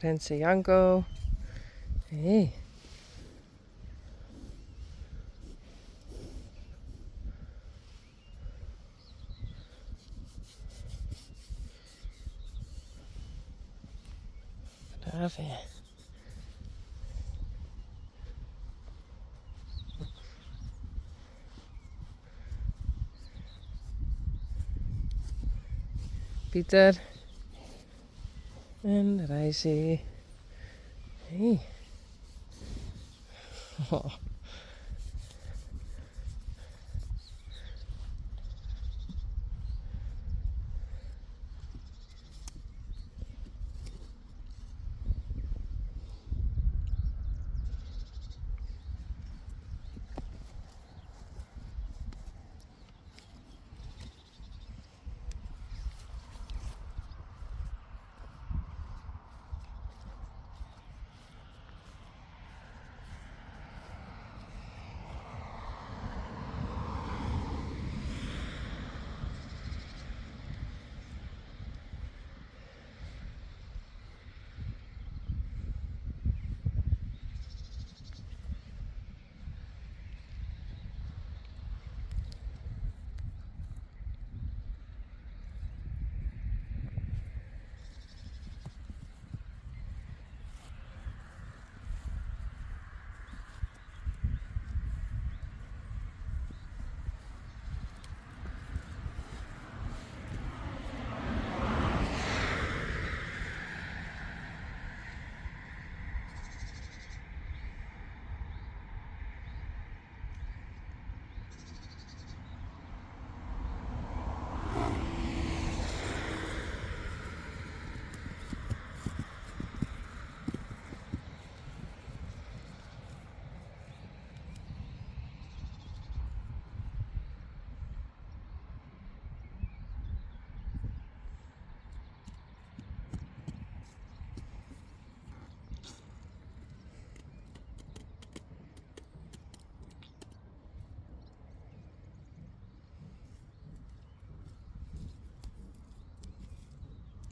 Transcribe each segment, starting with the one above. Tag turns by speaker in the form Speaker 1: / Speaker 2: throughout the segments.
Speaker 1: Renze Janko. Hey. Braaf hè. Pieter. En Reisy. Hey. Oh.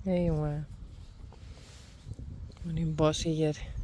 Speaker 1: Hey jongen. Wat in bos hier.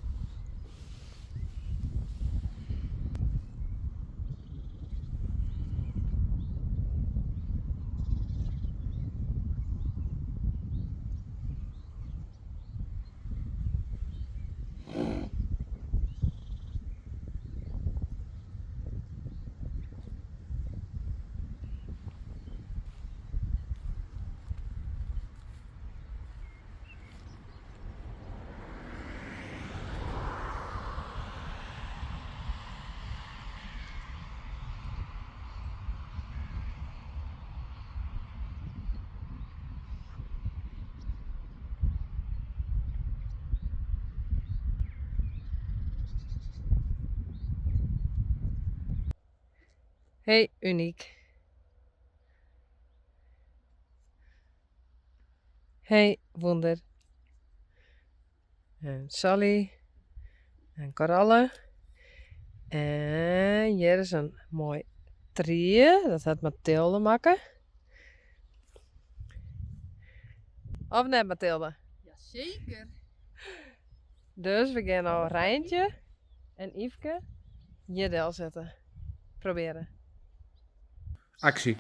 Speaker 1: Hey Uniek. Hey Wonder. En Sally. En Koralle. En hjir is in moai trie. Dat hat Mathilde makke. Of net, Mathilde?
Speaker 2: Jaseker.
Speaker 1: Dus we gean no Reintje en Yfke hjir delsette. Probearje.
Speaker 3: Aksje.
Speaker 1: Ik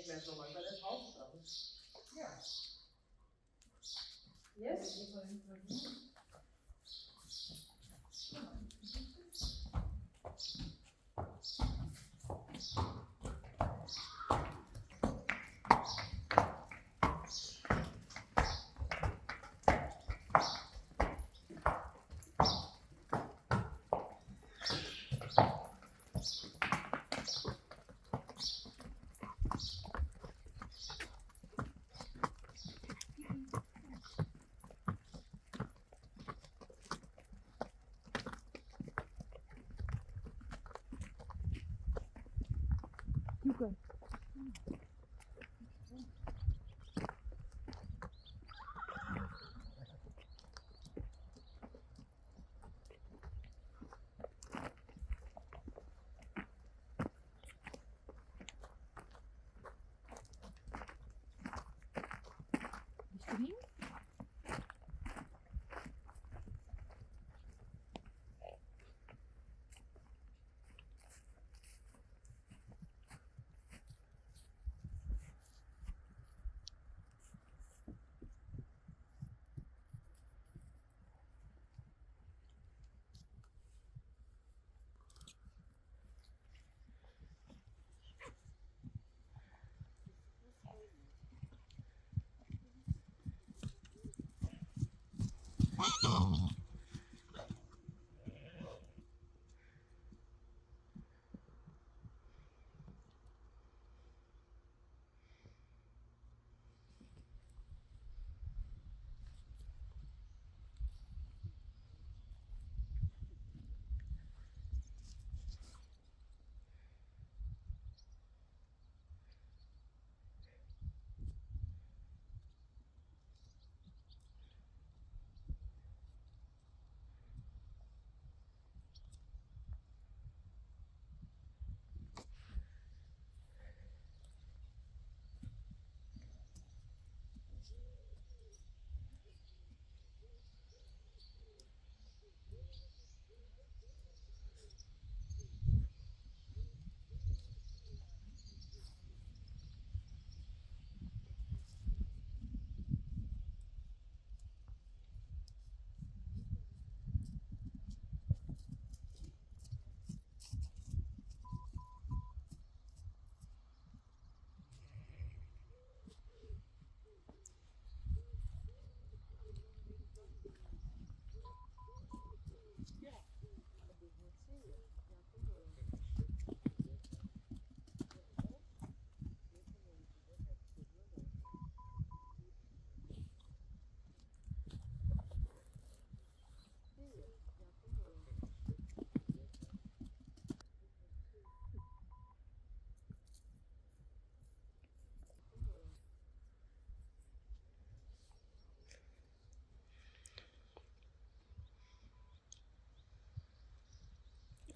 Speaker 1: ben zo lang bij dit halve trouwens. Ja. Yes.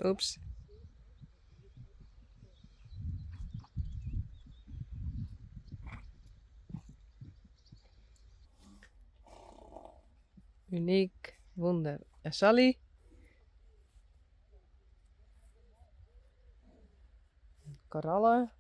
Speaker 1: Oeps. Uniek, Wûnder en Sally. Korallen.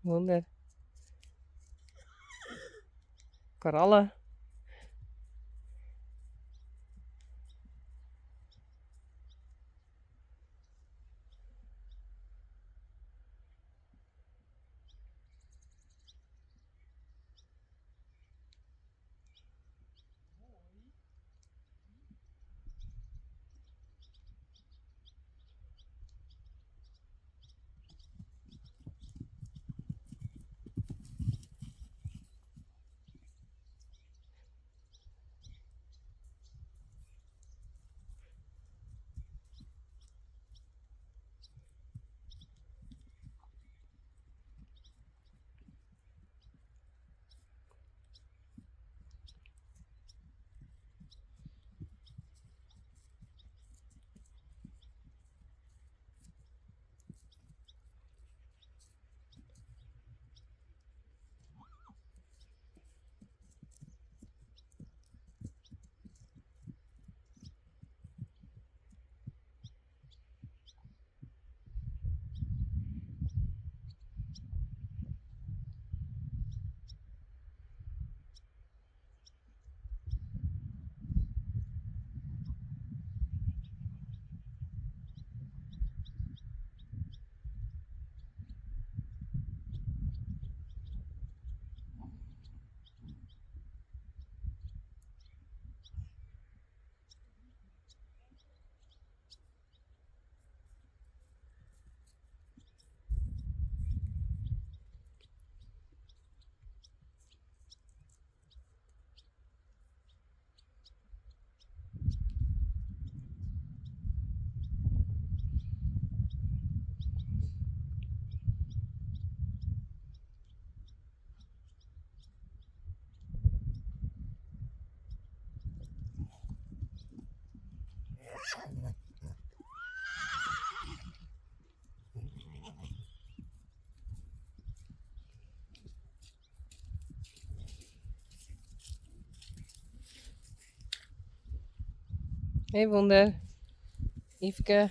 Speaker 1: Wûnder. Koralle. Hey Wûnder. Yfke.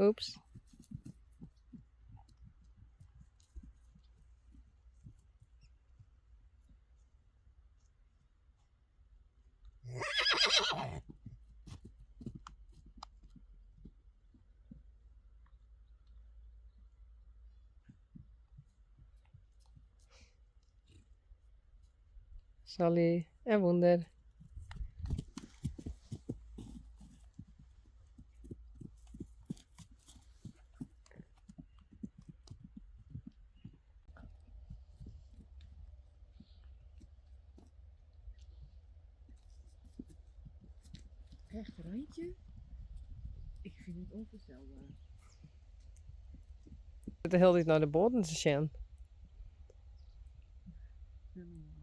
Speaker 1: Oeps. Sally en Wûnder.
Speaker 2: Rechterhandje. Ik fyn it ûnfoarstelber.
Speaker 1: De hiele tiid nei de boaten te sjen.
Speaker 2: Net normaal.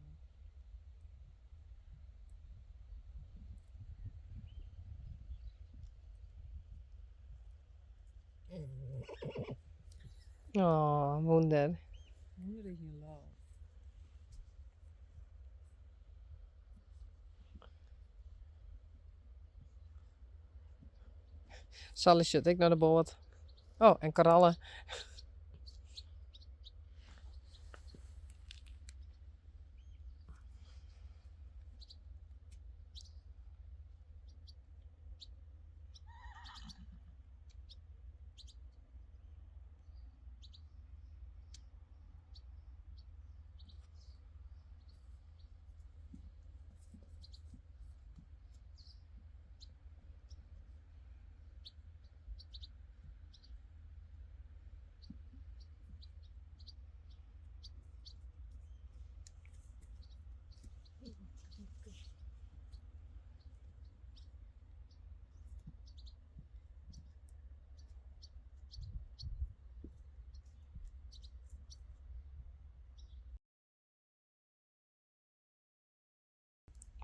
Speaker 1: Oh, Wûnder.
Speaker 2: Wûnder is in love.
Speaker 1: Sally sjocht ek nei de boat. Oh, en koralle.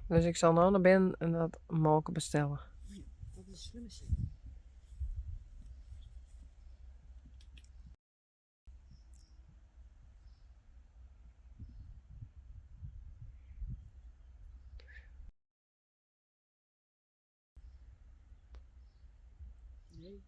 Speaker 1: Dus ik sil no nei binnen en dat molke bestelle.
Speaker 2: Dat is een slimme zin. Nee.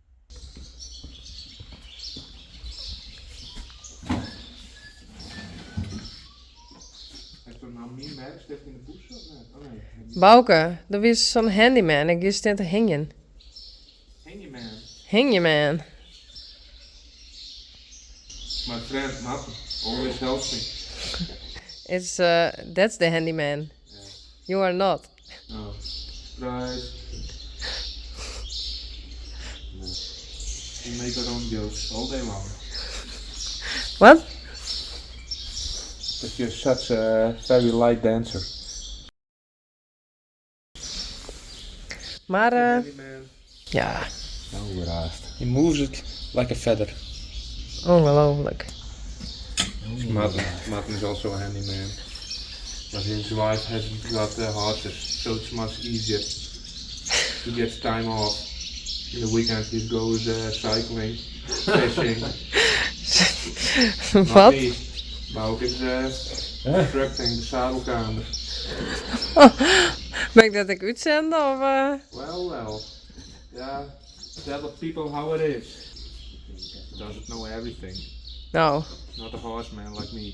Speaker 3: Hast der no myn merkstift yn de bûse of net? Oh nee.
Speaker 1: Bauke, do bist sa'n handyman, ik gean stean te hingjen.
Speaker 3: Handyman.
Speaker 1: Hingjeman.
Speaker 3: My friend Martin always helps me.
Speaker 1: It's that's the handyman. You are not.
Speaker 3: Oh, surprise. No. We make our own jokes all day long.
Speaker 1: What?
Speaker 3: But you're such a very light dancer.
Speaker 1: Maar
Speaker 3: Handyman.
Speaker 1: ja,
Speaker 3: Nou, raast. He moves it like a feather.
Speaker 1: ongelooflijk.
Speaker 3: Martin, Martin is also a handyman. But his wife hasn't got the horses, so it's much easier. He gets time off. In the weekend he goes cycling, fishing. Not
Speaker 1: Wat?
Speaker 3: me. Bouke is constructing de zadelkamer.
Speaker 1: Ben ik dat ik uitzenden of?
Speaker 3: Well, well. Yeah, tell the people how it is. Doesn't know everything.
Speaker 1: Nou,
Speaker 3: Not a horseman like me.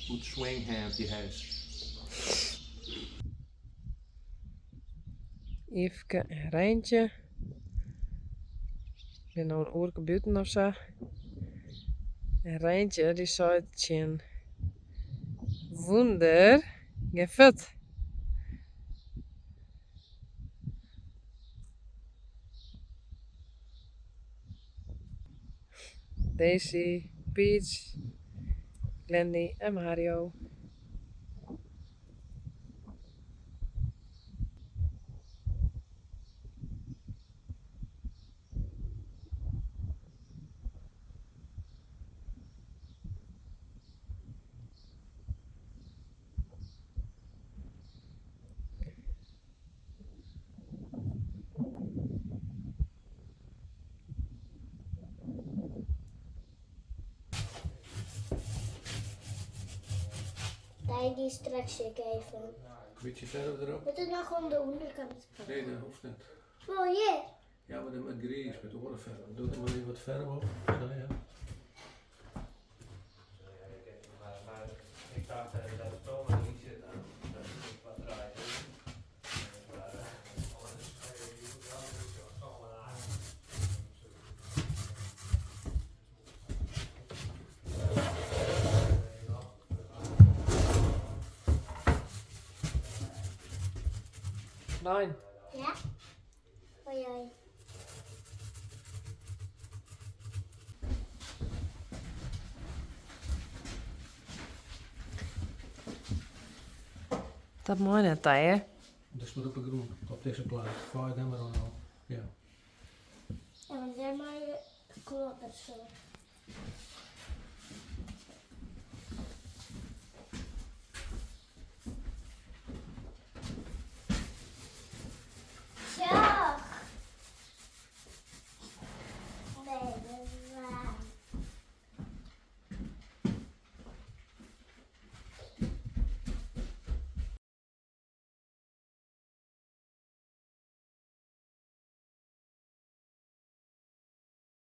Speaker 3: Good swing hand he has.
Speaker 1: Yfke en Reintje. Ik bin no in oerke bûten of sa. En Reintje dy seit tsjin Wûnder, gean fuort. Daisy, Peach, Glendy en Mario.
Speaker 4: Bij die straks ik even.
Speaker 5: Beetje verf erop?
Speaker 4: Moet het nog om de onderkant?
Speaker 5: Nee, dat hoeft niet.
Speaker 4: Oh jee.
Speaker 5: Ja, maar dan met gries, met orenverf. Doe er maar even wat verf op. Zo, ja.
Speaker 6: Ik dacht dat het toch maar niet zit aan. Dat ik wat draait. Maar anders ga je die wel toch maar aan.
Speaker 1: Nein.
Speaker 4: Ja? Hoi hoi.
Speaker 1: Dat mooi net, hè?
Speaker 5: Dus moet op de groen, op deze plaat. Vaar daar maar aan al. Ja.
Speaker 4: Ja, want daar maar kloppen zo.